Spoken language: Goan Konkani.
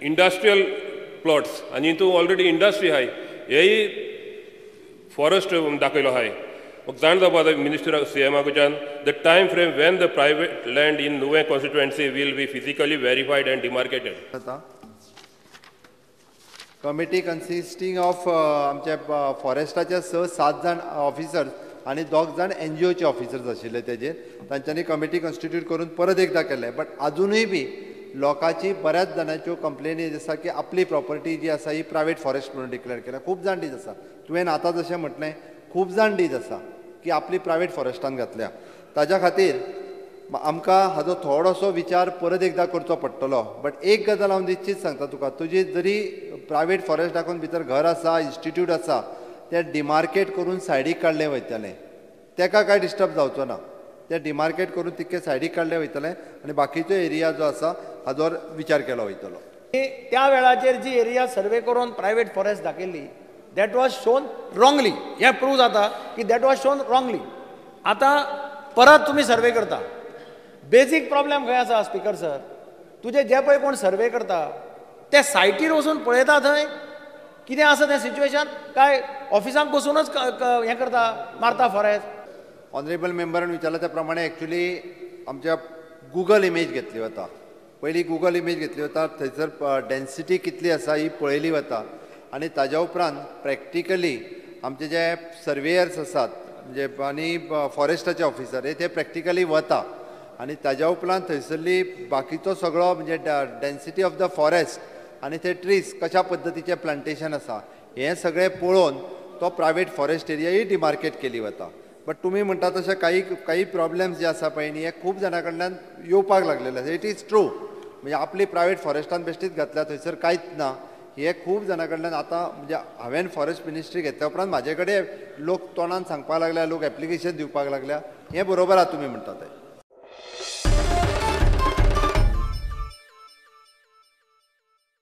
इंडस्ट्रियल प्लॉट्स आनी हितून ऑलरेडी इंडस्ट्री आहाय, हेय फॉरेस्ट दाखयलो आहाय. म्हाका जाण जावपा जाय मिनिस्टर सी एमा कडच्यान, the time frame when the private land in Nuvem constituency will be physically verified and demarcated. जाता. कमिटी कन्सिस्टींग ऑफ आमचे फॉरेस्टाचे स सात जाण ऑफिसर्स आनी दोग जाण एनजीओचे ऑफिसर्स आशिल्ले. तेजेर तांच्यांनी कमिटी कॉन्स्टिट्यूट करून परत एकदां केलें, बट आजुनूय बी लोकांची बऱ्याच जाणांच्यो कंप्लेनी आसा की आपली प्रॉपर्टी जी आसा ही प्रायवेट फॉरेस्ट म्हणून डिक्लेअर केल्या. खूब जाण डीज आसा, तुवें आतां जशें म्हटलें, खूब जाण डीज आसा की आपली प्रायवेट फॉरेस्टान घातल्या. ताज्या खातीर आमकां हाजो थोडोसो विचार परत एकदां करचो पडटलो. बट एक गजाल हांव निश्चीत सांगता तुका, तुजी जरी प्रायवेट फॉरेस्ट दाखोवन भितर घर आसा, इन्स्टिट्यूट आसा, तें डिमार्केट करून सायडीक काडलें वयतलें, तेका कांय डिस्टर्ब जावचो ना. तें डिमार्केट करून तितकें सायडीक काडलें वयतलें आनी बाकीचो एरिया जो आसा हाजोर विचार केलो वयतलो. त्या वेळाचेर जी एरिया सर्वे करून प्रायवेट फॉरेस्ट दाखयल्ली, that was shown wrongly. हें प्रूव जाता की that was shown wrongly. आतां परत तुमी सर्वे करता. बेजीक प्रॉब्लेम खंय आसा स्पिकर सर, तुजे जे पळय कोण सर्वे करता ते सायटीर वचून पळयता थंय कितें आसा तें सिच्युएशन, काय ऑफिसांत बसूनच हें करता, मारता फॉरेस्ट? ऑनरेबल मेंबरान विचारला त्या प्रमाणे एक्चुली आमच्या गुगल इमेज घेतली वता. पयली गुगल इमेज घेतली वता, थंयसर डेन्सिटी कितली आसा ही पळयली वता आनी ताज्या उपरांत प्रॅक्टिकली आमचे जे सर्वेयर्स आसात म्हणजे आनी फॉरेस्टाचे ऑफिसर हे ते प्रॅक्टिकली वता आनी ताज्या उपरांत थंयसरली बाकीचो सगळो म्हणजे डेन्सिटी ऑफ the forest आनी ते ट्रीज कशा पद्दतीचें प्लांटेशन आसा हें सगळें पळोवन तो प्रायवेट फॉरेस्ट एरियाय डिमार्केट केली वता. बट तुमी म्हणटा तशें काही काही प्रॉब्लेम्स जे आसा पळय न्ही, हे खूब जाणां कडल्यान येवपाक लागलेले आसा. It is true, म्हणजे आपली प्रायवेट फॉरेस्टान बेश्टीच घातल्या, थंयसर कांयच ना, हे खूब जाणां कडल्यान आतां म्हणजे हांवें फॉरेस्ट मिनिस्ट्री घेतल्या उपरांत म्हाजे कडेन लोक तोंडान सांगपाक लागल्या, लोक एप्लिकेशन दिवपाक लागल्या. हें बरोबर आसा तुमी म्हणटा तें.